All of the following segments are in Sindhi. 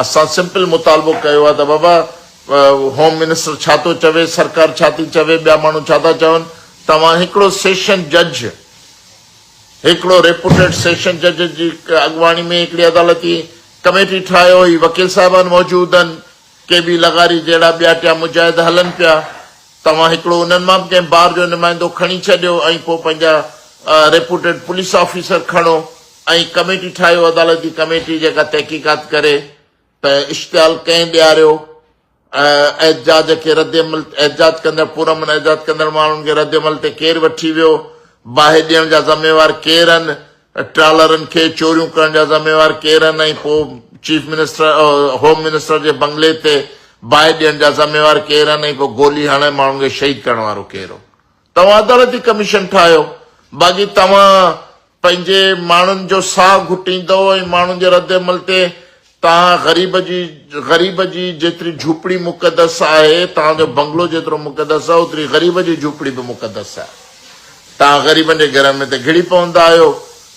اسان سمپل مطالبو ڪيو آهي ته بابا هوم منسٽر ڇا ٿو چوي، سرڪار ڇا ٿي چوي، ٻيا ماڻهو ڇا ٿا چون، توهان هڪڙو سيشن جج، هڪڙو ريپوٽيڊ سيشن جج جي اڳواڻي ۾ هڪڙي عدالتي ڪميٽي ٺاهيو، هي وڪيل صاحبان موجود آهن، ڪي بي لغاري جهڙا ٻيا ٽيا مجاهد هلن پيا، توهان هڪڙو انهن مان به ڪنهن بار جو نمائندو کڻي ڇڏيو ۽ پوء پنهنجا ريپوٽيڊ پوليس آفيسر کڻو ۽ ڪميٽي ٺاهيو عدالتي ڪميٽي جيڪا تحقيقات ڪري ته اشتعال ڪنهن ڏياريو احتجاج کي ردعمل احتجاج ڪندڙ پرامن احتجاج ڪندڙ ماڻهن کي ردعمل تي ڪير وٺي ويو باهه ڏيڻ جا ذميوار ڪير آهن ٽرالرن کي چوريون ڪرڻ جا ذميوار ڪير آهن ۽ پوء چيف منسٽر هوم منسٽر جي بنگلي تي باهه ڏيڻ جا ذميوار ڪير آهن ۽ پوء گولي هڻي ماڻهن کي شهيد ڪرڻ وارو ڪير هو؟ توهان عدالتي ڪميشن ٺاهيو باقي توهان پنهنجي ماڻهن جو ساهه گهٽيندؤ ۽ ماڻهن جي رد عمل تي توهان غريب جي غريب جي جيتري جهوپڙي مقدس آهي، توهان جو بنگلو جيترو مقدس آهي، اوتري غريب جي جهوپڙي به مقدس آهي. توهان غريبن جي گهرن ۾ ته گهڙي پوندا آهيو،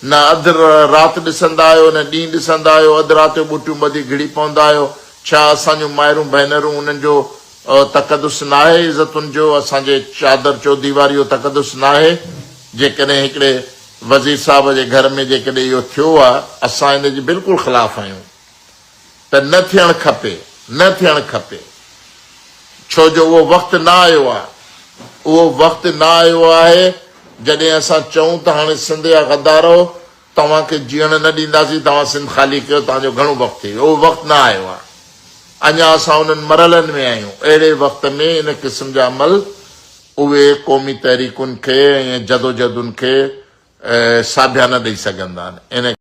نه اڌ رات ڏسندا آهيو، نه ڏينهن ڏسندا آهيو، اڌ رات جو ٻوٽيون ٻڌي گهڙي پوندا آهيو. ڇا اسان جون مائرون ڀينرون انهن جو تقدس ناهي؟ عزتن جو اسان جي چادر چوديواري جو تقدس ناهي؟ جيڪڏهن هڪڙي وزير صاحب جي گهر ۾ جيڪڏهن اهو ٿيو آ، اسان ان جي بلڪل خلاف آهيون ته نه ٿيڻ کپي، نه ٿيڻ کپي، ڇو جو اهو وقت نه آيو آ، اهو وقت نه آيو آهي جڏهن اسان چئون ته هاڻي سنڌ جا غدارو توهان کي جيئڻ نه ڏينداسين، توهان سنڌ خالي ڪيو، توهان جو گهڻو وقت ٿي ويو، اهو وقت نه آيو آ، اڃا اسان انهن مرحلن ۾ آهيون، اهڙي وقت ۾ ان قسم جا عمل اهي قومي تحريڪن کي ۽ جدوجهدن کي ساڀيا نه ڏئي سگهندا آهن. ان.